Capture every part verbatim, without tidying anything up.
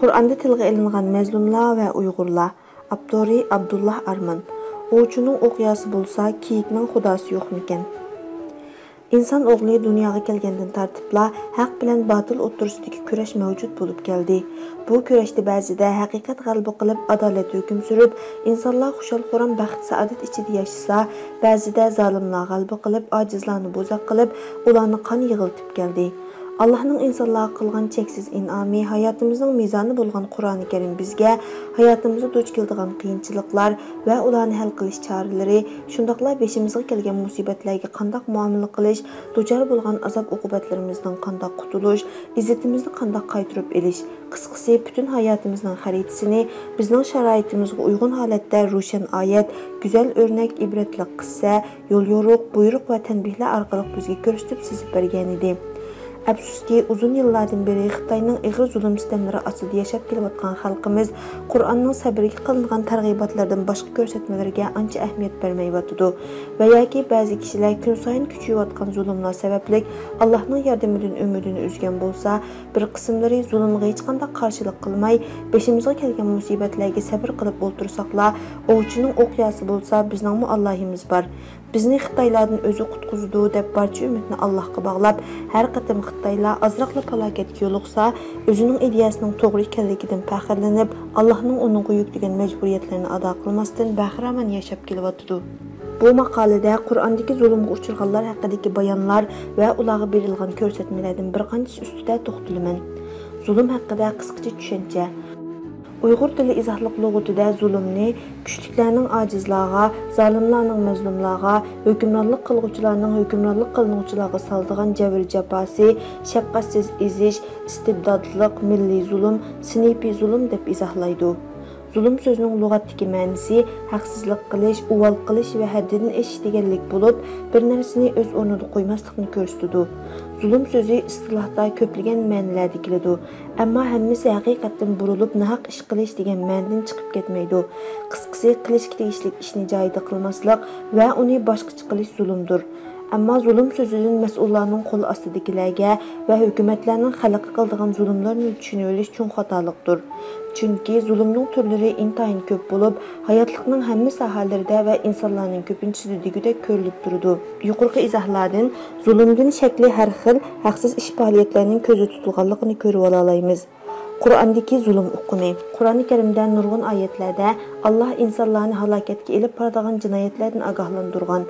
قۇرئاندا تىلغا ئېلىنغان مەزلۇملار ۋە ئۇيغۇرلار. ئاپتورى: ئابدۇللا ئارمان. ئوۋچىنىڭ ئوقياسى بولسا، كېيىكنىڭ خۇداسى يوقمىكەن؟ ئىنسان ئوغلى دۇنياغا كەلگەندىن تارتىپلا ھەق بىلەن باتىل ئوتتۇرىسىدىكى كۈرەش مەۋجۇت بولۇپ كەلدى. بۇ كۈرەشتە بەزىدە ھەقىقەت غەلىبە قىلىپ، ئادالەت ھۆكۈم سۈرۈپ، ئىنسانلار خۇشال-خۇرام بەخت-سائادەت ئىچىدە ياشىسا، بەزىدە زالىملار غەلىبە قىلىپ، ئاجىزلارنى بوزەك قىلىپ، ئۇلارنى قان يىغلىتىپ كەلدى. ئاللاھنىڭ ئىنسانلارغا قىلغان چەكسىز ئىنئامى ھاياتىمىزنىڭ مىزانى بولغان قۇرئانى كەرىم بىزگە ھاياتىمىزدا دۇچ كېلىدىغان قىيىنچىلىقلار ۋە ئۇلارنى ھەل قىلىش چارىلىرى، شۇنداقلا بېشىمىزغا كەلگەن مۇسىبەتلەرگە قانداق مۇئامىلە قىلىش، دۇچار بولغان ئازاب-ئوقۇبەتلىرىمىزدىن قانداق قۇتۇلۇش، ئىززىتىمىزنى قانداق قايتۇرۇپ ئېلىش، قىسقىسى، پۈتۈن ھاياتىمىزنىڭ خەرىتىسىنى بىزنىڭ شارائىتىمىزغا ئۇيغۇن ھالەتتە روشەن ئايەت، گۈزەل ئۆرنەك، ئىبرەتلىك قىسسە، يوليورۇق، بۇيرۇق ۋە تەنبىھلەر ئارقىلىق بىزگە كۆرسىتىپ سىزىپ بەرگەنىدى. ئەپسۇسكى، ئۇزۇن يىللاردىن بېرى خىتاينىڭ ئېغىر زۇلۇم-سىتەملىرى ئاستىدا ياشاپ كېلىۋاتقان خەلقىمىز قۇرئاننىڭ سەبرىگە قىلىنغان تەرغىباتلىرىدىن باشقا كۆرسەتمىلىرىگە ئانچە ئەھمىيەت بەرمەيۋاتىدۇ ۋە ياكى بەزى كىشىلەر كۈنسايىن كۈچىيىۋاتقان زۇلۇملار سەۋەبلىك ئاللاھنىڭ ياردىمىدىن ئۈمىدىنى ئۈزگەن بولسا، بىر قىسىملىرى زۇلۇمغا ھېچقانداق قارشىلىق قىلماي، بېشىمىزغا كەلگەن مۇسىبەتلەرگە سەبرى قىلىپ ئولتۇرساقلا، ئوۋچىنىڭ ئوقياسى بولسا، بىزنىڭمۇ ئاللاھىمىز بار. بىزنى خىتايلاردىن ئۆزى قۇتقۇزىدۇ دەپ بارچە ئۈمىدنى ئاللاھقا باغلاپ، ھەر قېتىم خىتايلار ئازراقلا پالاكەتكە يولۇقسا، ئۆزىنىڭ ئىدىيەسىنىڭ توغرا ئىكەنلىكىدىن پەخىرلىنىپ، ئاللاھنىڭ ئۇنىڭغا يۈكلىگەن مەجبۇرىيەتلىرىنى ئادا قىلماستىن بەخىرامان ياشاپ كېلىۋاتىدۇ. بۇ ماقالىدە قۇرئاندىكى زۇلۇمغا ئۇچرىغانلار ھەققىدىكى بايانلار ۋە ئۇلارغا بېرىلغان كۆرسەتمىلەردىن بىر قانچىسى ئۈستىدە توختىلىمەن. زۇلۇم ھەققىدە قىسقىچە چۈشەنچە. ئۇيغۇر تىلى ئىزاھلىق لۇغىتىدە زۇلۇمنى كۈچلۈكلەرنىڭ ئاجىزلارغا، زالىملارنىڭ مەزلۇملارغا، ھۆكۈمرانلىق قىلغۇچىلارنىڭ ھۆكۈمرانلىق قىلىنغۇچىلارغا سالىدىغان جەبىر-جاپاسى، شەپقەتسىز ئېزىش، ئىستىبداتلىق، مىللىي زۇلۇم، سىنىپىي زۇلۇم دەپ ئىزاھلايدۇ. زۇلۇم سۆزىنىڭ لۇغەتتىكى مەنىسى ھەقسىزلىق قىلىش، ئۇۋال قىلىش ۋە ھەددىدىن ئېشىش دېگەنلىك بولۇپ، بىر نەرسىنى ئۆز ئورنىدا قويماسلىقنى كۆرسىتىدۇ. زۇلۇم سۆزى ئىستىلاھتا كۆپلىگەن مەنىلەردە كېلىدۇ، ئەمما ھەممىسى ھەقىقەتتىن بۇرۇلۇپ، ناھەق ئىش قىلىش دېگەن مەنىدىن چىقىپ كەتمەيدۇ. قىسقىسى، قىلىشقا تېگىشلىك ئىشنى جايىدا قىلماسلىق ۋە ئۇنى باشقىچە قىلىش زۇلۇمدۇر. ئەمما زۇلۇم سۆزىدىن مەسئۇللارنىڭ قول ئاستىدىكىلەرگە ۋە ھۆكۈمەتلەرنىڭ خەلققە قىلىدىغان زۇلۇملىرىنى چۈشىنىۋېلىش چوڭ خاتالىقتۇر. چۈنكى زۇلۇمنىڭ تۈرلىرى ئىنتايىن كۆپ بولۇپ، ھاياتلىقنىڭ ھەممە ساھەلىرىدە ۋە ئىنسانلارنىڭ كۆپىنچىسىدە دېگۈدەك كۆرۈلۈپ تۇرىدۇ. يۇقىرىقى ئىزاھلاردىن زۇلۇمدىن شەكلى ھەر خىل ھەقسىز ئىش پائالىيەتلەرنىڭ كۆزدە تۇتۇلغانلىقىنى كۆرۈۋالالايمىز. قۇرئاندىكى زۇلۇم ئۇقۇمى. قۇرئانى كەرىمدە نۇرغۇن ئايەتلەردە ئاللاھ ئىنسانلارنى ھالاكەتكە ئېلىپ بارىدىغان جىنايەتلەردىن ئاگاھلاندۇرغان.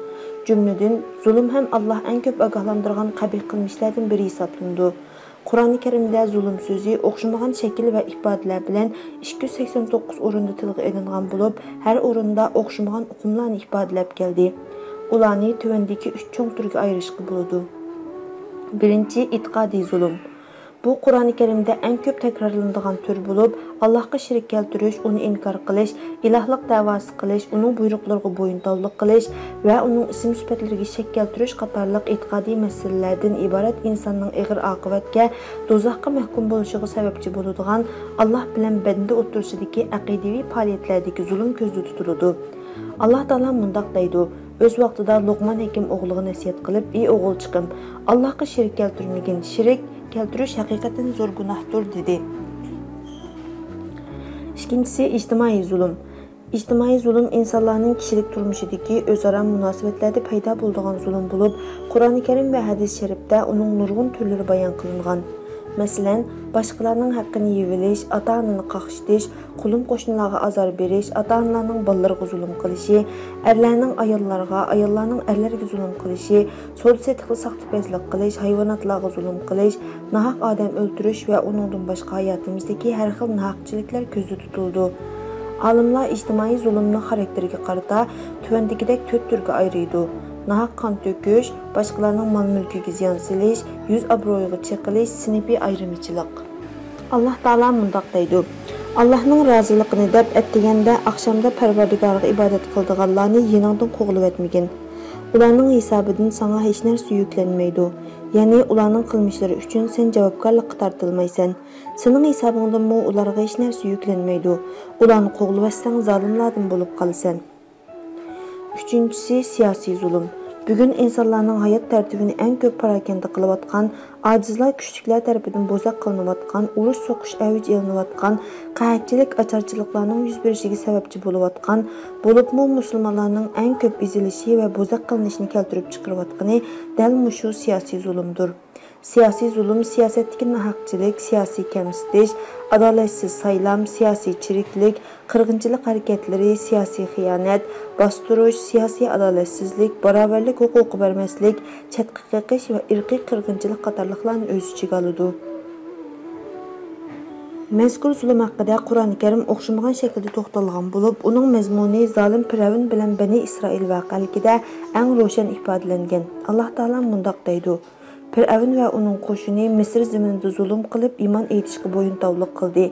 جۈملىدىن، زۇلۇم ھەم ئاللاھ ئەڭ كۆپ ئاگاھلاندۇرغان قەبىھ قىلمىشلاردىن بىرى ھېسابلىنىدۇ. قۇرئانى كەرىمدە زۇلۇم سۆزى ئوخشىمىغان شەكىل ۋە ئىپادىلەر بىلەن ئىككى يۈز سەكسەن توققۇز ئورۇندا تىلغا ئېلىنغان بولۇپ، ھەر ئورۇندا ئوخشىمىغان ئۇقۇملارنى ئىپادىلەپ كەلدى. ئۇلارنى تۆۋەندىكى ئۈچ چوڭ تۈرگە ئايرىشقا بولىدۇ. بىرىنچى، ئېتىقادىي زۇلۇم. بۇ قۇرئانى كەرىمدە ئەڭ كۆپ تەكرارلىنىدىغان تۈر بولۇپ، ئاللاھقا شېرىك كەلتۈرۈش، ئۇنى ئىنكار قىلىش، ئىلاھلىق دەۋاسى قىلىش، ئۇنىڭ بۇيرۇقلىرىغا بويۇنتاۋلىق قىلىش ۋە ئۇنىڭ ئىسىم سۈپەتلىرىگە شەك كەلتۈرۈش قاتارلىق ئېتىقادىي مەسىلىلەردىن ئىبارەت ئىنساننىڭ ئېغىر ئاقىۋەتكە، دوزاخقا مەھكۇم بولۇشىغا سەۋەبچى بولىدىغان ئاللاھ بىلەن بەندە ئوتتۇرىسىدىكى ئەقىدىۋى پائالىيەتلەردىكى زۇلۇم كۆزدە تۇتۇلىدۇ. ئاللاھ تائالا مۇنداق دەيدۇ، ئۆز ۋاقتىدا لوقمان ھېكىم ئوغلىغا نەسىھەت قىلىپ، ئى ئوغۇلچىقىم، ئاللاھقا شېرىك كەلتۈرمىگىن، شېرىك كەلتۈرۈش ھەقىقەتەن زور گۇناھتۇر، دېدى. ئىككىنچىسى، ئىجتىمائىي زۇلۇم. ئىجتىمائىي زۇلۇم ئىنسانلارنىڭ كىشىلىك تۇرمۇشىدىكى ئۆزئارا مۇناسىۋەتلەردە پەيدا بولىدىغان زۇلۇم بولۇپ، قۇرئانى كەرىم ۋە ھەدىس شەرىپتە ئۇنىڭ نۇرغۇن تۈرلىرى بايان قىلىنغان. مەسىلەن، باشقىلارنىڭ ھەققىنى يېۋېلىش، ئاتا-ئانىنى قاقشىتىش، قولۇم-قوشنىلارغا ئازار بېرىش، ئاتا-ئانىلارنىڭ بالىلىرىغا زۇلۇم قىلىشى، ئەرلەرنىڭ ئاياللارغا، ئاياللارنىڭ ئەرلەرگە زۇلۇم قىلىشى، سودا-سېتىقتا ساختىپەزلىك قىلىش، ھايۋاناتلارغا زۇلۇم قىلىش، ناھەق ئادەم ئۆلتۈرۈش ۋە ئۇنىڭدىن باشقا ھاياتىمىزدىكى ھەر خىل ناھەقچىلىكلەر كۆزدە تۇتۇلىدۇ. ئالىملار ئىجتىمائىي زۇلۇمنىڭ خاراكتېرىگە قارىتا تۆۋەندىكىدەك تۆت تۈرگە ئايرىيدۇ: ناھەق قان تۆكۈش، باشقىلارنىڭ مال-مۈلكىگە زىيان سېلىش، يۈز-ئابرۇيىغا چېقىلىش، سىنىپىي ئايرىمىچىلىق. ئاللاھ تائالا مۇنداق دەيدۇ، ئاللاھنىڭ رازىلىقىنى دەپ ئەتىگەندە، ئاخشامدا پەرۋەردىگارىغا ئىبادەت قىلىدىغانلارنى يېنىڭدىن قوغلىۋەتمىگىن. ئۇلارنىڭ ھېسابىدىن ساڭا ھېچنەرسە يۈكلەنمەيدۇ. يەنى ئۇلارنىڭ قىلمىشلىرى ئۈچۈن سەن جاۋابكارلىققا تارتىلمايسەن. سېنىڭ ھېسابىڭدىنمۇ ئۇلارغا ھېچنەرسە يۈكلەنمەيدۇ. ئۇلارنى قوغلىۋەتسەڭ، زالىملاردىن بولۇپ قالىسەن. ئۈچىنچىسى، سىياسىي زۇلۇم. بۈگۈن ئىنسانلارنىڭ ھايات تەرتىپىنى ئەڭ كۆپ پاراكەندە قىلىۋاتقان، ئاجىزلار، كۈچلۈكلەر تەرىپىدىن بوزەك قىلىنىۋاتقان، ئۇرۇش سوقۇش ئەۋج ئېلىنىۋاتقان، قەھەتچىلىك، ئاچارچىلىقلارنىڭ يۈز بېرىشىگە سەۋەبچى بولۇۋاتقان، بولۇپمۇ مۇسۇلمانلارنىڭ ئەڭ كۆپ ئېزىلىشى ۋە بوزەك قىلىنىشىنى كەلتۈرۈپ چىقىرىۋاتقىنى دەل مۇشۇ سىياسىي زۇلۇمدۇر. سىياسىي زۇلۇم، سىياسەتتىكى ناھەقچىلىك، سىياسىي كەمسىتىش، ئادالەتسىز سايلام، سىياسىي چىرىكلىك، قىرغىنچىلىق ھەرىكەتلىرى، سىياسىي خىيانەت، باستۇرۇش، سىياسىي ئادالەتسىزلىك، باراۋەرلىك ھوقۇقى بەرمەسلىك، چەتكە قېقىش ۋە ئىرقىي قىرغىنچىلىق قاتارلىقلارنى ئۆز ئىچىگە ئالىدۇ. مەزكۇر زۇلۇم ھەققىدە قۇرئان كەرىم ئوخشىمىغان شەكىلدە توختالغان بولۇپ، ئۇنىڭ مەزمۇنى زالىم پىرئەۋن بىلەن بەنى ئىسرائىل ۋەقەلىكىدە ئەڭ روشەن ئىپادىلەنگەن. ئاللاھ تائالا مۇنداق دەيدۇ: پىرئەۋن ۋە ئۇنىڭ قوشۇنى مىسىر زېمىنىدا زۇلۇم قىلىپ، ئىمان ئېيتىشقا بويۇنتاۋلىق قىلدى.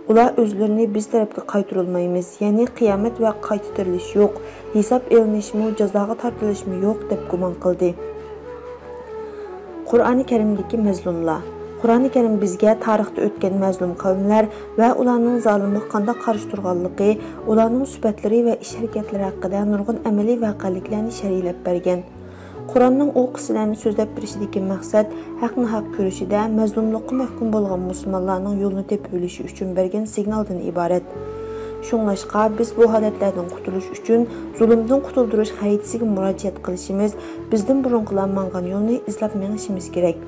ئۇلار ئۆزلىرىنى بىز تەرەپكە قايتۇرۇلمايمىز، يەنى قىيامەت ۋە قايتا تىرىلىش يوق، ھېساب ئېلىنىشمۇ، جازاغا تارتىلىشمۇ يوق، دەپ گۇمان قىلدى. قۇرئانى كەرىمدىكى مەزلۇملار. قۇرئانى كەرىم بىزگە تارىختا ئۆتكەن مەزلۇم قەۋملەر ۋە ئۇلارنىڭ زالىملىققا قانداق قارشى تۇرغانلىقى، ئۇلارنىڭ سۈپەتلىرى ۋە ئىش-ھەرىكەتلىرى ھەققىدە نۇرغۇن ئەمەلىي ۋەقەلىكلەرنى شەرھلەپ بەرگەن. قۇرئاننىڭ ئۇ قىسسىلەرنى سۆزلەپ بېرىشىدىكى مەقسەت ھەق-ناھەق كۈرىشىدە مەزلۇملۇققا مەھكۇم بولغان مۇسۇلمانلارنىڭ يولىنى تېپىۋېلىشى ئۈچۈن بەرگەن سىگنالدىن ئىبارەت. شۇڭلاشقا، بىز بۇ ھالەتلەردىن قۇتۇلۇش ئۈچۈن زۇلۇمدىن قۇتۇلدۇرۇش خەرىتىسىگە مۇراجىئەت قىلىشىمىز، بىزدىن بۇرۇنقىلار ماڭغان يولنى ئىزلاپ مېڭىشىمىز كېرەك.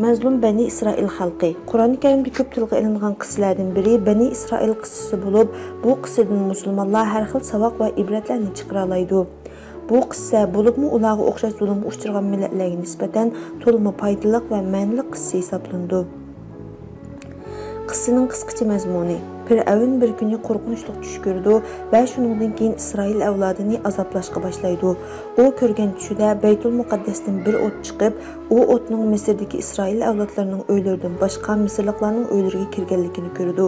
مەزلۇم بەنى ئىسرائىل خەلقى. قۇرئانى كەرىمدە كۆپ تىلغا ئېلىنغان قىسسىلەردىن بىرى بەنى ئىسرائىل قىسسىسى بولۇپ، بۇ قىسسىدىن مۇسۇلمانلار ھەر خىل ساۋاق ۋە ئىبرەتلەرنى چىقىرالايدۇ. بۇ قىسسە، بولۇپمۇ ئۇلارغا ئوخشاش زۇلۇمغا ئۇچرىغان مىللەتلەرگە نىسبەتەن تولىمۇ پايدىلىق ۋە مەنىلىك قىسسە ھېسابلىنىدۇ. قىسسىنىڭ قىسقىچە مەزمۇنى. پىرئەۋن بىر كۈنى قورقۇنچلۇق چۈش كۆرىدۇ ۋە شۇنىڭدىن كېيىن ئىسرائىل ئەۋلادىنى ئازابلاشقا باشلايدۇ. ئۇ كۆرگەن چۈشىدە بەيتۇل مۇقەددەستىن بىر ئوت چىقىپ، ئۇ ئوتنىڭ مىسىردىكى ئىسرائىل ئەۋلادلىرىنىڭ ئۆيلىرىدىن باشقا مىسىرلىقلارنىڭ ئۆيلىرىگە كىرگەنلىكىنى كۆرىدۇ.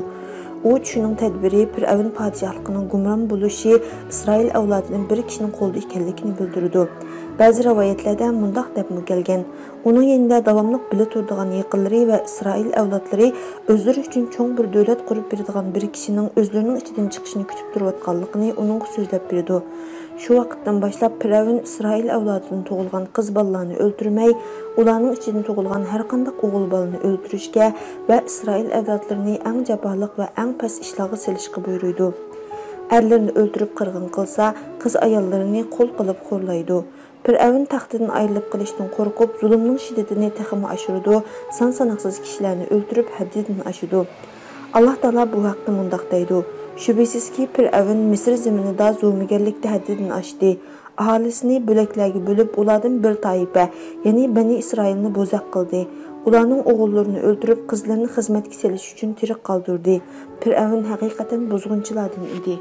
ئۇ چۈشىنىڭ تەدبىرى پىرئەۋن پادىشاھلىقىنىڭ گۇمران بولۇشى ئىسرائىل ئەۋلادىدىن بىر كىشىنىڭ قولىدا ئىكەنلىكىنى بىلدۈرىدۇ. بەزى رىۋايەتلەردە مۇنداق دەپمۇ كەلگەن: ئۇنىڭ يېنىدا داۋاملىق بىللە تۇرىدىغان يېقىنلىرى ۋە ئىسرائىل ئەۋلادلىرى ئۆزلىرى ئۈچۈن چوڭ بىر دۆلەت قۇرۇپ بېرىدىغان بىر كىشىنىڭ ئۆزلىرىنىڭ ئىچىدىن چىقىشىنى كۈتۈپ تۇرۇۋاتقانلىقىنى ئۇنىڭغا سۆزلەپ بېرىدۇ. شۇ ۋاقىتتىن باشلاپ پىرئەۋن ئىسرائىل ئەۋلادىدىن تۇغۇلغان قىز بالىلارنى ئۆلتۈرمەي، ئۇلارنىڭ ئىچىدىن تۇغۇلغان ھەرقانداق ئوغۇل بالىنى ئۆلتۈرۈشكە ۋە ئىسرائىل ئەۋلادلىرىنى ئەڭ جاپالىق ۋە ئەڭ پەس ئىشلارغا سېلىشقا بۇيرۇيدۇ. ئەرلىرىنى ئۆلتۈرۈپ قىرغىن قىلسا، قىز-ئاياللىرىنى قۇل قىلىپ خورلايدۇ. پىرئەۋن تەختىدىن ئايرىلىپ قېلىشتىن قورقۇپ، زۇلۇمنىڭ شىددىتىنى تېخىمۇ ئاشۇرىدۇ، سان-ساناقسىز كىشىلەرنى ئۆلتۈرۈپ ھەددىدىن ئاشىدۇ. ئاللاھ تائالا بۇ ھەقتە مۇنداق دەيدۇ: شۈبھىسىزكى، پىرئەۋن مىسىر زېمىنىدا زومىگەرلىكتە ھەددىدىن ئاشتى. ئاھالىسىنى بۆلەكلەرگە بۆلۈپ، ئۇلاردىن بىر تائىپە، يەنى بەنى ئىسرائىلنى بوزەك قىلدى. ئۇلارنىڭ ئوغۇللىرىنى ئۆلتۈرۈپ، قىزلىرىنى خىزمەتكە سېلىش ئۈچۈن تىرىك قالدۇردى. پىرئەۋن ھەقىقەتەن بۇزغۇنچىلاردىن ئىدى.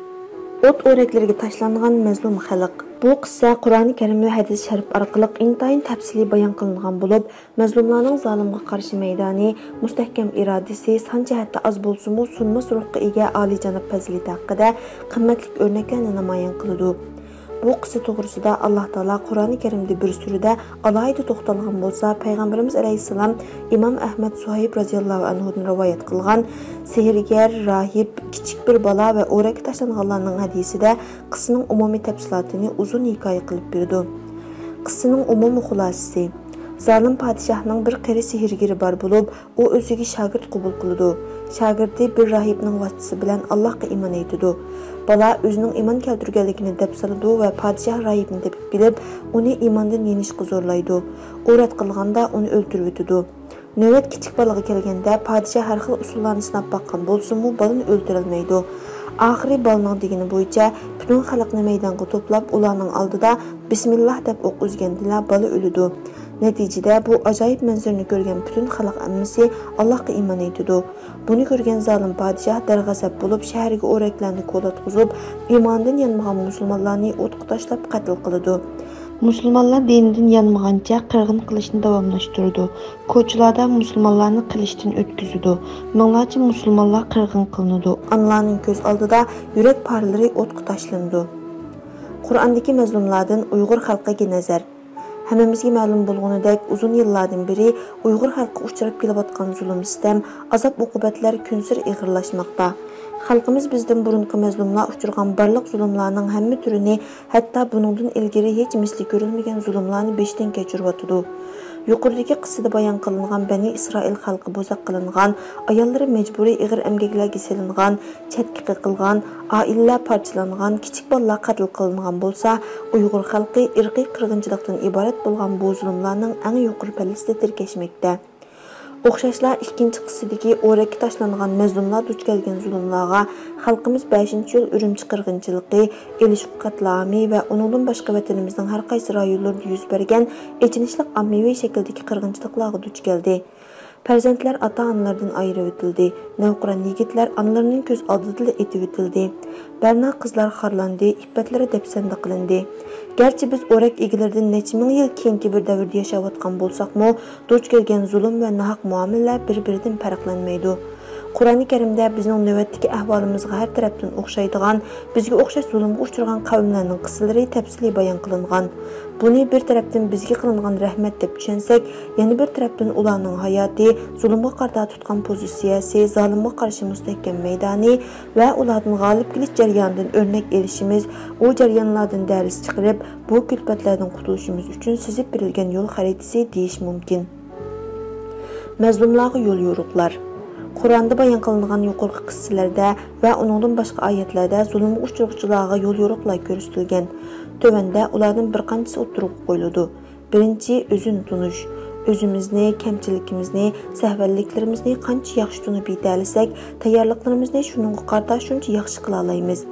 ئوت ئورەكلىرىگە تاشلانغان مەزلۇم خەلق. بۇ قىسسە قۇرئانى كەرىم ۋە ھەدىس شەرىپ ئارقىلىق ئىنتايىن تەپسىلىي بايان قىلىنغان بولۇپ، مەزلۇملارنىڭ زالىمغا قارشى مەيدانى، مۇستەھكەم ئىرادىسى، سان جەھەتتە ئاز بولسىمۇ، سۇنماس روھقا ئىگە ئالىيجاناب پەزىلىتى ھەققىدە قىممەتلىك ئۆرنەكلەرنى نامايان قىلىدۇ. بۇ قىسسە توغرىسىدا ئاللاھ تائالا قۇرئانى كەرىمدە بىر سۈرىدە ئالاھىدە توختالغان بولسا، پەيغەمبىرىمىز ئەلەيھىسسالام ئىمام ئەھمەد سۇھەيب رازىياللاھۇ ئەنھۇدىن رىۋايەت قىلغان سېھىرگەر، راھىب، كىچىك بىر بالا ۋە ئورەككە تاشلانغانلارنىڭ ھەدىسىدە قىسسىنىڭ ئومۇمىي تەپسىلاتىنى ئۇزۇن ھېكايە قىلىپ بېرىدۇ. قىسسىنىڭ ئومۇمىي خۇلاسىسى. زالىم پادىشاھنىڭ بىر قېرى سېھىرگىرى بار بولۇپ، ئۇ ئۆزىگە شاگىرت قوبۇل قىلىدۇ. شاگىرتى بىر راھىبنىڭ ۋاسىتىسى بىلەن ئاللاھقا ئىمان ئېيتىدۇ. بالا ئۆزىنىڭ ئىمان كەلتۈرگەنلىكىنى دەپ سالىدۇ ۋە پادىشاھ راھىبنى تېپىپ كېلىپ، ئۇنى ئىماندىن يېنىشقا زورلايدۇ. ئۇ رەت قىلغاندا، ئۇنى ئۆلتۈرۈۋېتىدۇ. نۆۋەت كىچىك بالىغا كەلگەندە، پادىشاھ ھەر خىل ئۇسۇللارنى سىناپ باققان بولسىمۇ، بالىنى ئۆلتۈرەلمەيدۇ. ئاخىرى بالىنىڭ دېگىنى بويىچە پۈتۈن خەلقنى مەيدانغا توپلاپ، ئۇلارنىڭ ئالدىدا بىسمىللاھ دەپ ئوق ئۈزگەندىلا، بالا ئۆلىدۇ. نەتىجىدە، بۇ ئاجايىپ مەنزىرىنى كۆرگەن پۈتۈن خەلق ئاممىسى ئاللاھقا ئىمان ئېيتىدۇ. بۇنى كۆرگەن زالىم پادىشاھ دەرغەزەپ بولۇپ، شەھەرگە ئورەكلەرنى كولاتقۇزۇپ، ئىماندىن يانمىغان مۇسۇلمانلارنى ئوتقا تاشلاپ قەتل قىلىدۇ. مۇسۇلمانلار دىنىدىن يانمىغانچە قىرغىن قىلىشنى داۋاملاشتۇرىدۇ. كوچىلاردا مۇسۇلمانلارنى قىلىچتىن ئۆتكۈزىدۇ. مىڭلارچە مۇسۇلمانلار قىرغىن قىلىنىدۇ. ئانىلارنىڭ كۆز ئالدىدا يۈرەك پارىلىرى ئوتقا تاشلىنىدۇ. قۇرئاندىكى مەزلۇملاردىن ئۇيغۇر خەلقىگە نەزەر. ھەممىمىزگە مەلۇم بولغىنىدەك، ئۇزۇن يىللاردىن بېرى ئۇيغۇر خەلقى ئۇچراپ كېلىۋاتقان زۇلۇم-سىتەم، ئازاب-ئوقۇبەتلەر كۈنسېرى ئېغىرلاشماقتا. خەلقىمىز بىزدىن بۇرۇنقى مەزلۇملار ئۇچرىغان بارلىق زۇلۇملارنىڭ ھەممە تۈرىنى، ھەتتا بۇنىڭدىن ئىلگىرى ھېچ مىسلى كۆرۈلمىگەن زۇلۇملارنى بېشىدىن كەچۈرۈۋاتىدۇ. يۇقىرىدىكى قىسسىدە بايان قىلىنغان بەنى ئىسرائىل خەلقى بوزەك قىلىنغان، ئاياللىرى مەجبۇرىي ئېغىر ئەمگەكلەرگە سېلىنغان، چەتكە قېقىلغان، ئائىلىلەر پارچىلانغان، كىچىك بالىلار قەتل قىلىنغان بولسا، ئۇيغۇر خەلقى ئىرقىي قىرغىنچىلىقتىن ئىبارەت بولغان بۇ زۇلۇملارنىڭ ئەڭ يۇقىرى پەللىسىدە تىركەشمەكتە. ئوخشاشلا ئىككىنچى قىسسىدىكى ئورەككە تاشلانغان مەزلۇملار دۇچ كەلگەن زۇلۇملارغا خەلقىمىز بەشىنچى ئىيۇل ئۈرۈمچى قىرغىنچىلىقى، ئېلىشقۇ قەتلىئامى ۋە ئۇنىڭدىن باشقا ۋەتىنىمىزنىڭ ھەر قايسى رايونلىرىدا يۈز بەرگەن ئېچىنىشلىق ئاممىۋى شەكىلدىكى قىرغىنچىلىقلارغا دۇچ كەلدى. پەرزەنتلەر ئاتا-ئانىلىرىدىن ئايرىۋېتىلدى. نەۋقىران يىگىتلەر ئانىلىرىنىڭ كۆز ئالدىدىلا ئېتىۋېتىلدى. بەرنا قىزلار خارلاندى، ئىپپەتلىرى دەپسەندە قىلىندى. گەرچە بىز ئورەك ئىگىلىرىدىن نەچچە مىڭ يىل كېيىنكى بىر دەۋردە ياشاۋاتقان بولساقمۇ، دۇچ كەلگەن زۇلۇم ۋە ناھەق مۇئامىلىلەر بىر-بىرىدىن پەرقلەنمەيدۇ. قۇرئانى كەرىمدە بىزنىڭ نۆۋەتتىكى ئەھۋالىمىزغا ھەر تەرەپتىن ئوخشايدىغان، بىزگە ئوخشاش زۇلۇمغا ئۇچرىغان قەۋملەرنىڭ قىسسىلىرى تەپسىلىي بايان قىلىنغان. بۇنى بىر تەرەپتىن بىزگە قىلىنغان رەھمەت دەپ چۈشەنسەك، يەنە بىر تەرەپتىن ئۇلارنىڭ ھاياتى، زۇلۇمغا قارىتا تۇتقان پوزىتسىيەسى، زالىمغا قارشى مۇستەھكەم مەيدانى ۋە ئۇلاردىن غالىب كېلىش جەريانىدىن ئۆرنەك ئېلىشىمىز، ئۇ جەريانلاردىن دەرس چىقىرىپ، بۇ كۈلپەتلەردىن قۇتۇلۇشىمىز ئۈچۈن سىزىپ بېرىلگەن يول خەرىتىسى دېيىش مۇمكىن. مەزلۇملارغا يول يورۇقلار. قۇرئاندا بايان قىلىنغان يۇقىرىقى قىسسىلەردە ۋە ئۇنىڭدىن باشقا ئايەتلەردە زۇلۇمغا ئۇچرىغۇچىلارغا يول يورۇقلار كۆرسىتىلگەن. تۆۋەندە ئۇلاردىن بىر قانچىسى ئوتتۇرىغا قويۇلىدۇ. بىرىنچى، ئۆزىنى تونۇش. ئۆزىمىزنى، كەمچىلىكىمىزنى، سەھۋەنلىكلىرىمىزنى قانچە ياخشى تونۇپ يېتەلىسەك، تەييارلىقلىرىمىزنى شۇنىڭغا قارىتا شۇنچە ياخشى قىلالايمىز.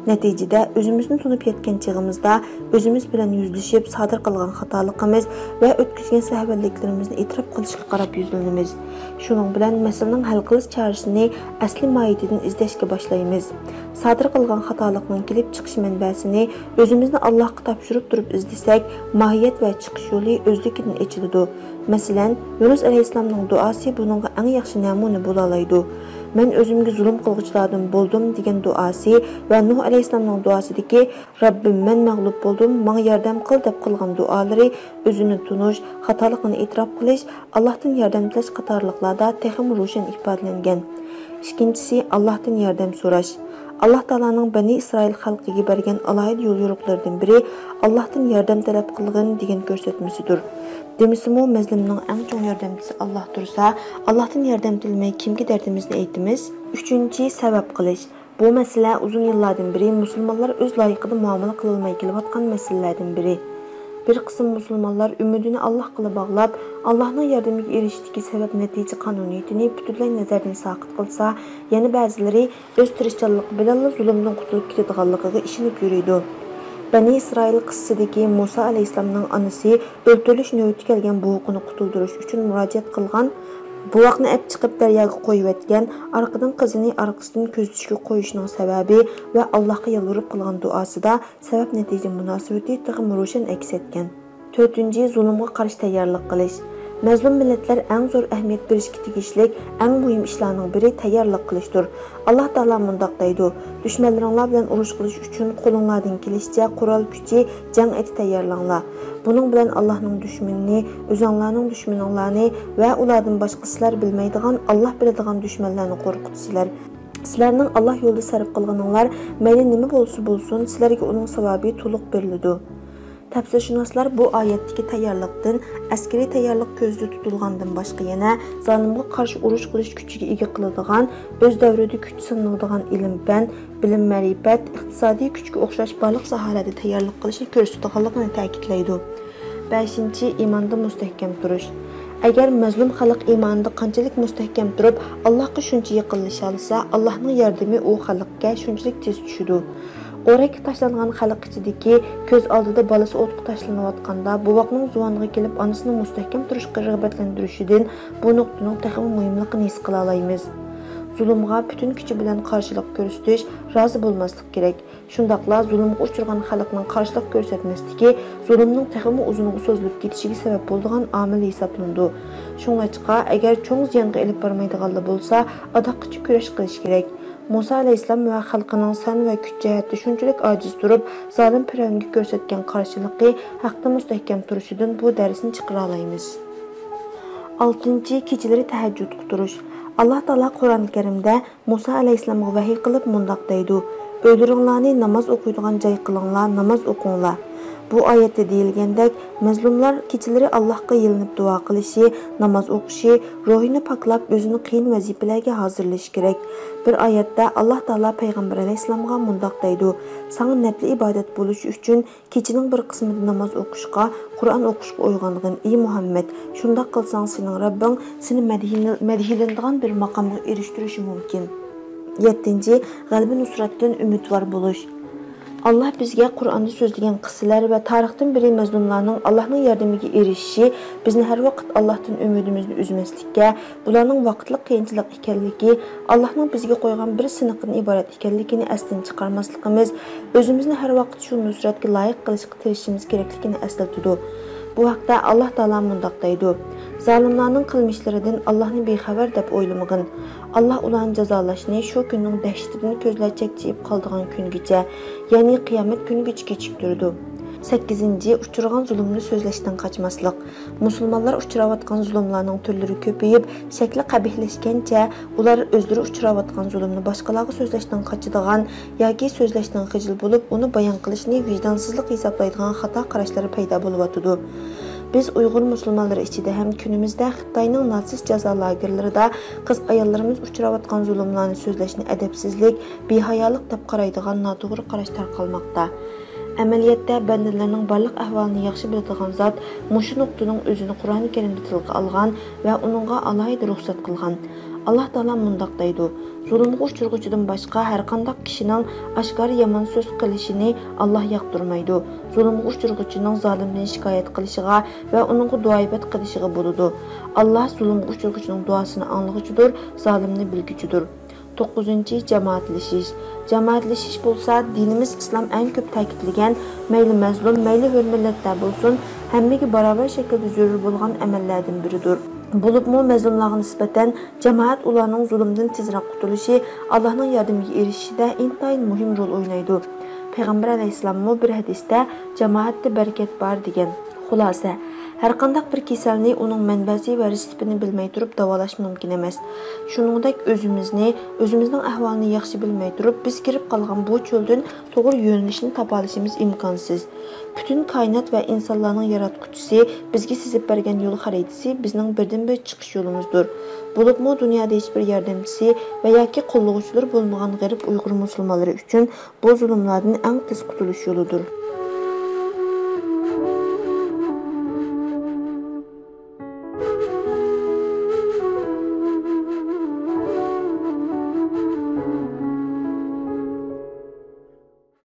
نەتىجىدە، ئۆزىمىزنى تونۇپ يەتكەن چېغىمىزدا، ئۆزىمىز بىلەن يۈزلىشىپ، سادىر قىلغان خاتالىقىمىز ۋە ئۆتكۈزگەن سەھۋەنلىكلىرىمىزنى ئېتىراپ قىلىشقا قاراپ يۈزلىنىمىز. شۇنىڭ بىلەن مەسىلىنىڭ ھەل قىلىش چارىسىنى ئەسلى ماھىيىتىدىن ئىزدەشكە باشلايمىز. سادىر قىلغان خاتالىقنىڭ كېلىپ چىقىش مەنبەسىنى ئۆزىمىزنى ئاللاھقا تاپشۇرۇپ تۇرۇپ ئىزدىسەك، ماھىيەت ۋە چىقىش يولى ئۆزلۈكىدىن ئېچىلىدۇ. مەسىلەن، يۇنۇس ئەلەيھىسسالامنىڭ دۇئاسى بۇنىڭغا ئەڭ ياخشى نەمۇنە بولالايدۇ. «مەن ئۆزۈمگە زۇلۇم قىلغۇچىلاردىن بولدۇم» دېگەن دۇئاسى ۋە نۇھ ئەلەيھىسسالامنىڭ دۇئاسىدىكى «رەببىم، مەن مەغلۇپ بولدۇم، ماڭا ياردەم قىل» دەپ قىلغان دۇئالىرى ئۆزىنى تونۇش، خاتالىقىنى ئېتىراپ قىلىش، ئاللاھتىن ياردەم تىلەش قاتارلىقلاردا تېخىمۇ روشەن ئىپادىلەنگەن. ئىككىنچىسى، ئاللاھتىن ياردەم سوراش. ئاللاھ تائالانىڭ بەنى ئىسرائىل خەلقىگە بەرگەن ئالاھىدە يول يورۇقلىرىدىن بىرى، «ئاللاھتىن ياردەم تەلەپ قىلغىن» دېگەن كۆرسەتمىسىدۇر. دېمىسىمۇ، مەزلۇمنىڭ ئەڭ چوڭ ياردەمچىسى ئاللاھ تۇرسا، ئاللاھتىن ياردەم تىلىمەي كىمگە دەردىمىزنى ئېيتىمىز؟ ئۈچىنچى، سەۋەب قىلىش. بۇ مەسىلە ئۇزۇن يىللاردىن بېرى مۇسۇلمانلار ئۆز لايىقىدا مۇئامىلە قىلالماي كېلىۋاتقان مەسىلىلەردىن بىرى. بىر قىسىم مۇسۇلمانلار ئۈمىدىنى ئاللاھقىلا باغلاپ، ئاللاھنىڭ ياردىمىگە ئېرىشىشتىكى سەۋەب-نەتىجە قانۇنىيىتىنى پۈتۈنلەي نەزەردىن ساقىت قىلسا، يەنە بەزىلىرى ئۆز تىرىشچانلىقى بىلەنلا زۇلۇمدىن قۇتۇلۇپ كېتىدىغانلىقىغا ئىشىنىپ يۈرىدۇ. بەنى ئىسرائىل قىسسىسىدىكى مۇسا ئەلەيھىسسالامنىڭ ئانىسى ئۆلتۈرۈلۈش نۆۋىتى كەلگەن بوۋىقىنى قۇتۇلدۇرۇش ئۈچۈن مۇراجىئەت قىلغان، بوۋاقنى ئەپ چىقىپ دەرياغا قويۇۋەتكەن، ئارقىدىن قىزىنى ئارقىسىدىن كۆزىتىشكە قويۇشنىڭ سەۋەبى ۋە ئاللاھقا يالۋۇرۇپ قىلغان دۇئاسىدا سەۋەب-نەتىجە مۇناسىۋىتى تېخىمۇ روشەن ئەكس ئەتكەن. تۆتىنچى، زۇلۇمغا قارشى تەييارلىق قىلىش. مەزلۇم مىللەتلەر ئەڭ زور ئەھمىيەت بېرىشكە تېگىشلىك ئەڭ مۇھىم ئىشلارنىڭ بىرى تەييارلىق قىلىشتۇر. ئاللاھ تائالا مۇنداق دەيدۇ: «دۈشمەنلىرىڭلار بىلەن ئۇرۇش قىلىش ئۈچۈن قولۇڭلاردىن كېلىشىچە قورال كۈچى، جەڭ ئېتى تەييارلاڭلار. بۇنىڭ بىلەن ئاللاھنىڭ دۈشمىنىنى، ئۆزەڭلارنىڭ دۈشمىنىڭلارنى ۋە ئۇلاردىن باشقا سىلەر بىلمەيدىغان، ئاللاھ بىلىدىغان دۈشمەنلەرنى قورقۇتىسىلەر. سىلەرنىڭ ئاللاھ يولىدا سەرپ قىلغىنىڭلار مەيلى نېمە بولسا بولسۇن، سىلەرگە ئۇنىڭ ساۋابى تولۇق بېرىلىدۇ.» تەپسىرشۇناسلار بۇ ئايەتتىكى تەييارلىقتىن ئەسكىرىي تەييارلىق كۆزدە تۇتۇلغاندىن باشقا يەنە زالىمغا قارشى ئۇرۇش قىلىش كۈچىگە ئىگە قىلىدىغان، ئۆز دەۋرىدە كۈچ سىنىلىدىغان ئىلىم-پەن، بىلىم-مەرىپەت، ئىقتىسادىي كۈچكە ئوخشاش بارلىق ساھەلەردە تەييارلىق قىلىشنى كۆرسىتىدىغانلىقىنى تەكىتلەيدۇ. بەشىنچى، ئىماندا مۇستەھكەم تۇرۇش. ئەگەر مەزلۇم خەلق ئىمانىدا قانچىلىك مۇستەھكەم تۇرۇپ، ئاللاھقا شۇنچە يېقىنلىشالىسا، ئاللاھنىڭ ياردىمى ئۇ خەلققە شۇنچىلىك تېز چۈشىدۇ. ئورەككە تاشلانغان خەلق ئىچىدىكى، كۆز ئالدىدا بالىسى ئوتقا تاشلىنىۋاتقاندا، بوۋاقنىڭ زۇۋانغا كېلىپ ئانىسىنى مۇستەھكەم تۇرۇشقا رىغبەتلەندۈرۈشىدىن بۇ نۇقتىنىڭ تېخىمۇ مۇھىملىقىنى ھېس قىلالايمىز. زۇلۇمغا پۈتۈن كۈچى بىلەن قارشىلىق كۆرسىتىش، رازى بولماسلىق كېرەك. شۇنداقلا زۇلۇمغا ئۇچرىغان خەلقنىڭ قارشىلىق كۆرسەتمەسلىكى زۇلۇمنىڭ تېخىمۇ ئۇزۇنغا سوزۇلۇپ كېتىشىگە سەۋەب بولىدىغان ئامىل ھېسابلىنىدۇ. شۇڭلاشقا، ئەگەر چوڭ زىيانغا ئېلىپ بارمايدىغانلا بولسا، ئاداققىچە كۈرەش قىلىش كېرەك. مۇسا ئەلەيھىسسالام ۋە خەلقىنىڭ سان ۋە كۈچ جەھەتتە شۇنچىلىك ئاجىز تۇرۇپ، زالىم پىرئەۋنگە كۆرسەتكەن قارشىلىقى، ھەقتە مۇستەھكەم تۇرۇشىدىن بۇ دەرسنى چىقىرالايمىز. ئالتىنچى، كېچىلىرى تەھەججۇدقا تۇرۇش. ئاللا تائالا قۇرئان كەرىمدە مۇسا ئەلەيھىسسالامغا ۋەھىي قىلىپ مۇنداق دەيدۇ: «ئۆيلىرىڭلارنى ناماز ئوقۇيدىغان جاي قىلىڭلار، ناماز ئوقۇڭلار.» بۇ ئايەتتە دېيىلگەندەك، مەزلۇملار كېچىلىرى ئاللاھقا يېلىنىپ دۇئا قىلىشى، ناماز ئوقۇشى، روھىنى پاكلاپ، ئۆزىنى قىيىن ۋەزىپىلەرگە ھازىرلىشى كېرەك. بىر ئايەتتە ئاللا تائالا پەيغەمبەر ئەلەيھىسسالامغا مۇنداق دەيدۇ: «ساڭا نەپلى ئىبادەت بولۇشى ئۈچۈن كېچىنىڭ بىر قىسمىدا ناماز ئوقۇشقا، قۇرئان ئوقۇشقا ئويغانغىن، ئى مۇھەممەد! شۇنداق قىلساڭ، سېنىڭ رەببىڭ سېنى مەدھىيلە-، مەدھىيلىنىدىغان بىر ماقامغا ئېرىشتۈرۈشى مۇمكىن.» يەتتىنچى، غەلىبە نۇسرەتتىن ئۈمىدۋار بولۇش. ئاللا بىزگە قۇرئاندا سۆزلىگەن قىسسىلەر ۋە تارىختىن بېرى مەزلۇملارنىڭ ئاللانىڭ ياردىمىگە ئېرىشىشى بىزنى ھەر ۋاقىت ئاللاھتىن ئۈمىدىمىزنى ئۈزمەسلىككە، بۇلارنىڭ ۋاقىتلىق قىيىنچىلىق ئىكەنلىكى، ئاللاھنىڭ بىزگە قويغان بىر سىنىقىدىن ئىبارەت ئىكەنلىكىنى ئەستىن چىقارماسلىقىمىز، ئۆزىمىزنى ھەر ۋاقىت شۇ نۇسرەتكە لايىق قىلىشقا تىرىشىشىمىز كېرەكلىكىنى ئەسلىتىدۇ. بۇ ھەقتە ئاللا تائالا مۇنداق دەيدۇ: «زالىملارنىڭ قىلمىشلىرىدىن ئاللاھنى بىخەۋەر دەپ ئويلىمىغىن. ئاللا ئۇلارنى جازالاشنى شۇ كۈننىڭ دەھشىتىدىن كۆزلەر چەكچىيىپ قالىدىغان كۈنگىچە، يەنى قىيامەت كۈنىگىچە كېچىكتۈرىدۇ.» سەككىزىنچى، ئۇچرىغان زۇلۇمنى سۆزلەشتىن قاچماسلىق. مۇسۇلمانلار ئۇچراۋاتقان زۇلۇملارنىڭ تۈرلىرى كۆپىيىپ، شەكلى قەبىھلەشكەنچە، ئۇلار ئۆزلىرى ئۇچراۋاتقان زۇلۇمنى باشقىلارغا سۆزلەشتىن قاچىدىغان ياكى سۆزلەشتىن خىجىل بولۇپ، ئۇنى بايان قىلىشنى ۋىجدانسىزلىق ھېسابلايدىغان خاتا قاراشلار پەيدا بولۇۋاتىدۇ. بىز ئۇيغۇر مۇسۇلمانلىرى ئىچىدە ھەم كۈنىمىزدە خىتاينىڭ ناتسىست جازا لاگېرلىرىدا قىز-ئاياللىرىمىز ئۇچراۋاتقان زۇلۇملارنى سۆزلەشنى ئەدەپسىزلىك، بىھايالىق دەپ قارايدىغان ناتوغرا قاراش تارقالماقتا. ئەمەلىيەتتە، بەندىلەرنىڭ بارلىق ئەھۋالىنى ياخشى بىلىدىغان زات مۇشۇ نۇقتىنىڭ ئۆزىنى قۇرئان كەرىمدە تىلغا ئالغان ۋە ئۇنىڭغا ئالاھىدە رۇخسەت قىلغان. ئاللا تائالا مۇنداق دەيدۇ: «زۇلۇمغا ئۇچرىغۇچىدىن باشقا ھەرقانداق كىشىنىڭ ئاشكارا يامان سۆز قىلىشىنى ئاللا ياقتۇرمايدۇ. زۇلۇمغا ئۇچرىغۇچىنىڭ زالىمدىن شىكايەت قىلىشىغا ۋە ئۇنىڭغا دۇئا-ئىبادەت قىلىشىغا بولىدۇ. ئاللا زۇلۇمغا ئۇچرىغۇچىنىڭ دۇئاسىنى ئاڭلىغۇچىدۇر، زالىمنى بىلگۈچىدۇر.» توققۇزىنچى، جامائەتلىشىش. جامائەتلىشىش بولسا دىنىمىز ئىسلام ئەڭ كۆپ تەكىتلىگەن، مەيلى مەزلۇم، مەيلى ھۆر مىللەتتە بولسۇن، ھەممىگە باراۋەر شەكىلدە زۆرۈر بولغان ئەمەللەردىن بىرىدۇر. بولۇپمۇ مەزلۇملارغا نىسبەتەن جامائەت ئۇلارنىڭ زۇلۇمدىن تېزرەك قۇتۇلۇشى، ئاللاھنىڭ ياردىمىگە ئېرىشىشىدە ئىنتايىن مۇھىم رول ئوينايدۇ. پەيغەمبەر ئەلەيھىسسالاممۇ بىر ھەدىستە، «جامائەتتە بەرىكەت بار» دېگەن. خۇلاسە، ھەرقانداق بىر كېسەلنى ئۇنىڭ مەنبەسى ۋە رېتسېپىنى بىلمەي تۇرۇپ داۋالاش مۇمكىن ئەمەس. شۇنىڭدەك ئۆزىمىزنى، ئۆزىمىزنىڭ ئەھۋالىنى ياخشى بىلمەي تۇرۇپ، بىز كىرىپ قالغان بۇ چۆلدىن توغرا يۆنىلىشنى تاپالىشىمىز ئىمكانسىز. پۈتۈن كائىنات ۋە ئىنسانلارنىڭ ياراتقۇچىسى بىزگە سىزىپ بەرگەن يول خەرىتىسى بىزنىڭ بىردىنبىر چىقىش يولىمىزدۇر. بولۇپمۇ دۇنيادا ھېچبىر ياردەمچىسى ۋە ياكى قوللىغۇچىلىرى بولمىغان غېرىب ئۇيغۇر مۇسۇلمانلىرى ئۈچۈن بۇ زۇلۇملاردىن ئەڭ تېز قۇتۇلۇش يولىدۇر.